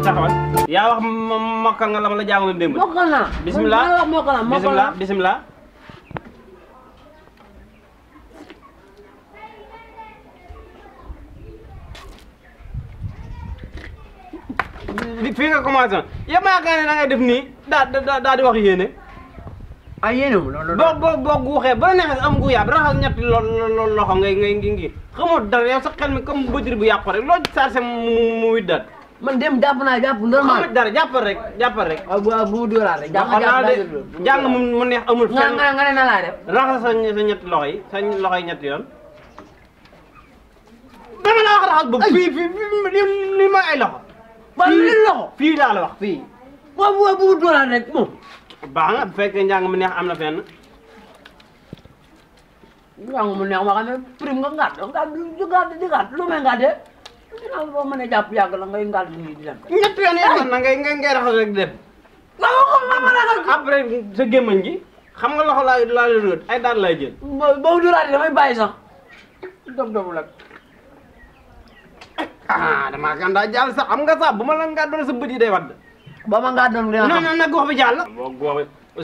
taxawal. yaa wax mokkal nga la ma la jàngaloon démb. mokkal naa. bisimilah mokkal naa. bisimilah. fii nga commencé woon yow maa ngi ne da ngay def nii daa di wax yéene. ah yéene wu loolu. boo guuxee ba la neexee am guuyaab raxas ñetti loxo ngay ngi xamoo dara yow sa xel mi comme bëtëri bu yàqu rek loo chargé mu widdaat. man dem jàpp normal. xamoo dara jàppal rek. waaw bu dóoraat rek. jàng mu neex amul fenn. nga ne na laa def. raxas sa ñetti loxo yi ñetti yoon. dama la wax raxas boobu fii li ma ay loxo. fii laa la wax fii. waaw bu dóoraat rek moom. baax na bu fekkee njàng mu neex am na fenn. njàng mu neex ma xam ne prime nga ngàdd di gàdd lu may ngàddee. dinaa boo mënee jàpp yàgg la ngay ngàdd nii di dem. ñetti yoon yi na ngay raxas rek dem. ma raxas. après sa gémmañ gi xam nga loxo laa la rëdd ay daan lay jël. boobu dóoraat damay bàyyi sax. dof la. damaa gàndaa jàll sax xam nga sax bu ma la ngàddoon sa bët yi day wadd. ba ma ngàddoon dina xam. non gox bi jàll. boo gox bi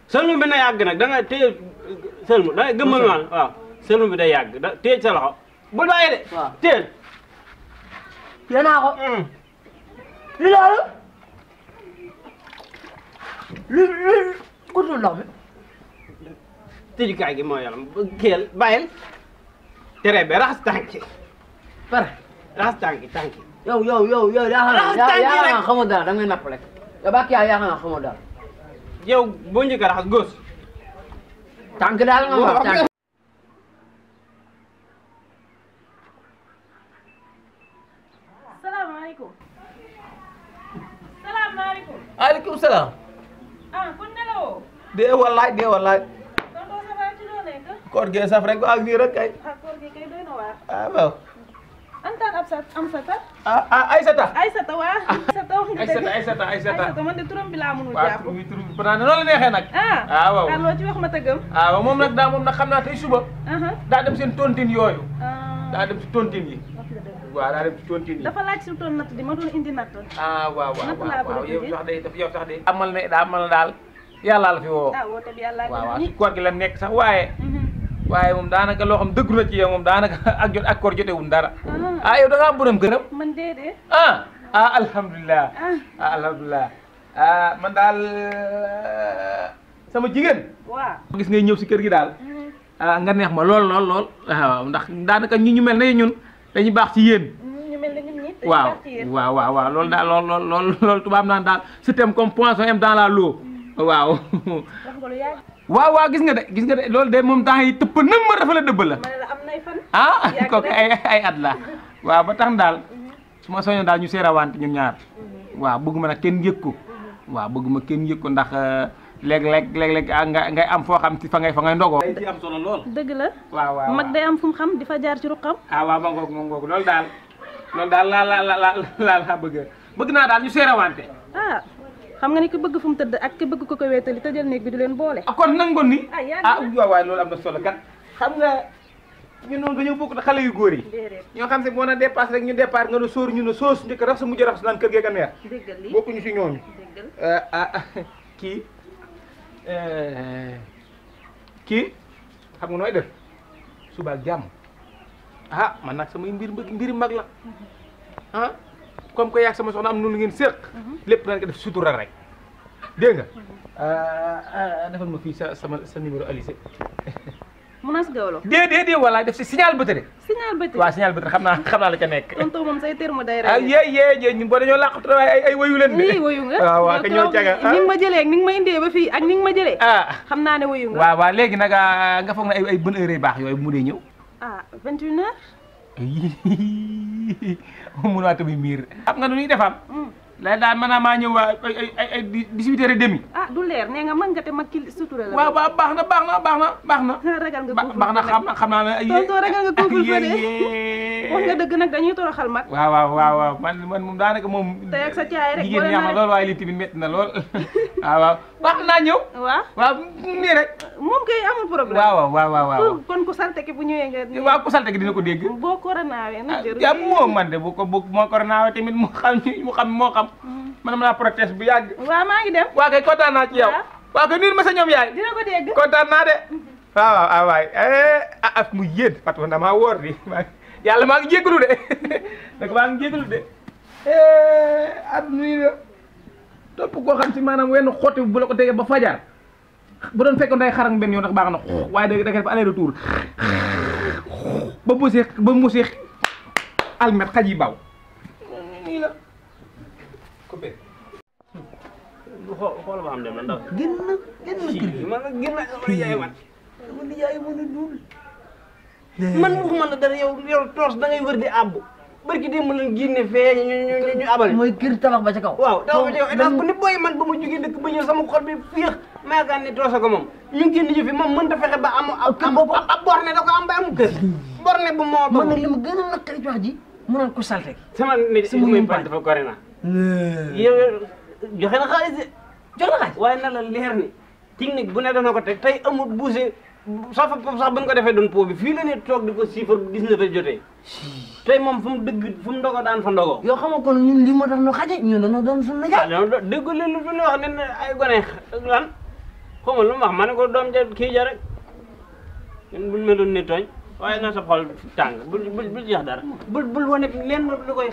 sëlmul bi na yàgg nag da nga téye sëlmul da nga gëmmal maan waaw sëlmul bi day yàgg da téye sa loxo bul bàyyi de. waaw téye. yéen a ko. li loolu. li kutul ndox mi. tëjukaay gi moo yaram kéel bàyyil tere be raxas tànki. pare raxas tànki. yow yaa xam xamoo dara da ngay napp rek. yow bàq yaa xam xamoo dara. yow boo njëkk a raxas góos. tànk daal nga wax tànk. salaamaaleykum. maaleykum salaam. kon nelawoo. dee wallaay. tonton Safa ci loo nekk. koor gee saf rek ak nii rek kay. koor gi kay doy na waar. waaw. antaan Amsata. Aysata. Aysata waa. Aysata wax nga dëgg. Aysata man de turam bi laa mënul jàpp. waaw tur bi noonu la neexee nag. waaw loo ci wax ma tëggam. waaw moom nag xam naa tey suba. daa dem seen tontine yooyu. daa dem si tontine yi. waaw daa dem si tontine yi. dafa laaj si toon natt di ma doon indi natt. waaw natt laa ko yow sax de amal na daal yàlla la fi woo. woote bi yàlla waaw si koor gi la nekk sax waaye moom daanaka loo xam dëggu na ci yow moom daanaka ak koor jotewul dara. yow da nga am borom gërëm. man déedéet. alhamdulilah. alhamdulilah. man daal sama jigéen. waaw gis ngay ñëw si kër gi daal. nga neex ma lool. waaw ndax daanaka ñu mel ne ñun dañuy baax ci yéen. ñu mel ne ñun ñi dañuy waaw baax ci yéen. waaw loolu daal loolu tubaab naan daal je t'aime comme poisson aime dans la l'eau. waaw. wax nga lu yàgg. waaw gis nga de loolu de moom temps yi tëpp nag ma dafa la dëbb la. ma ne la am nay fan. kooku ay at la. waaw ba tax daal su ma soñoon daal ñu seerawante ñun ñaar. waaw bëgguma nag kenn yëg ko. waaw bëgguma kenn yëg ko ndax léeg-léeg ngay am foo xam ci fa ngay ndogoo. day ci am solo lool. dëgg la. waaw mag day am fu mu xam di fa jaar ci ruqam. waaw ma ngoog loolu daal laa bëgg naa daal ñu seerawante. xam nga ni ki bëgg fu mu tëdd ak ki bëgg ko wéetali tëjal néeg bi di leen boole. kon nangoon ni. waaw loolu am na solo kat. xam nga ñun noonu dañoo bokk xale yu góor yi. ñoo xam ne boo na dépasse rek ñu départ nga ne sóor ñu ne soos njëkk rax sa mujj rax naan kër gee ka neex. déggal lii bokkuñu si ñooñu. kii xam nga nooy def suba ak jàmm man nag samay mbiri mag la comme que yaag sama soxna am nu ngeen séq lépp daan ko def sutura rek dégg nga defal ma fii sa numéro Alice Mounass Gawlo déedéet wala def si signal bëtëri waaw signal bëtëri xam naa la ca nekk tonton moom say terme day rek yee ñun boo dañoo làqatu ay wayu leen de wayu nga waaw ka ñoo caga ni nga ma jëlee ak ni nga ma indee ba fii ak ni nga ma jëlee xam naa ne wayu nga waaw léegi nag nga foog na ay bonne heure yu baax yooyu mu dee ñëw 21 heures mun waa tamit miir xam nga nu ñuy defam la daal mën naa maa ñëw waa ay 18 heures et demi du leer nee nga mën nga te mag ki sutura la. waaw waaw baax na ragal nga kuuful baax na xam naa ne tonton ragal nga kuuful fa de wax nga dëgg nag dañuy toroxal mag. waaw man moom daanaka moom tey ak sa caay rek jigéen ñaax na lool waaye lii tamit métti na lool waaw baax naa ñëw waaw nii rek moom kay amul problème waaw kon ku salte ki bu ñëwee nga waaw ku salte ki dina ko dégg boo coronaawee nag jërëjëf ya moom man de bu moo coronaawee tamit moo xam man ma naa proteste bu yàgg waaw maa ngi dem waa kay kontaan naa ci yow waa kay nuyu ma sa ñoom yaay dina ko dégg kontaan naa de waaw waay af mu yéen Fatou damaa wóor di yàlla maa ngi jégalu de nag maa ngi jégalu de at nuyu la topp koo xam si maanaam wenn xotti bu la ko tegee ba fajar bu doon fekkoon day xarang benn yoon ndax baax na waaye da def aller retour ba musee almet xaj yi baw nii la coupé xool ba xam dem na ndaw génn kër gi man nag génn sama yaay man sama nijaay mën a duul man waxuma la dara yow toos da ngay wër di àbbu barki démb lañ génne fee ñu abal mooy kër tabax ba ca kaw waaw tabax ba ca kaw étage bu ni booy man ba ma jógee dëkk ba ñëw sama xol bi féex ma yaakaar ne toosa ko moom ñu ngi génn fi moom mënta fexe ba am ab borne da ko am ba am kër borne bu moo man nag li ma gën a naqari ci wax ji mu naan ko salte sama nit si muy pan dafa corona yow joxe na xaalis de jox na xaalis waaye na la leer ni technique bu ne dana ko teg tey amul bougé sax buñ ko defee doon po bi fii la ne toog di ko chiffre 19 heures jotee tey moom fu mu ndogo daan fa ndogo yoo xam nga kon ñun li moo tax ñu xaje ñun dañoo doon suñu nijaay dégg leen lu ñu wax ne ay gone lan xaw ma lu mu wax ma ne ko doom ja kii ja rek ñun buñ meloon ne tooñ waaye na sa xol tàng bul jeex dara bul wane leen lu koy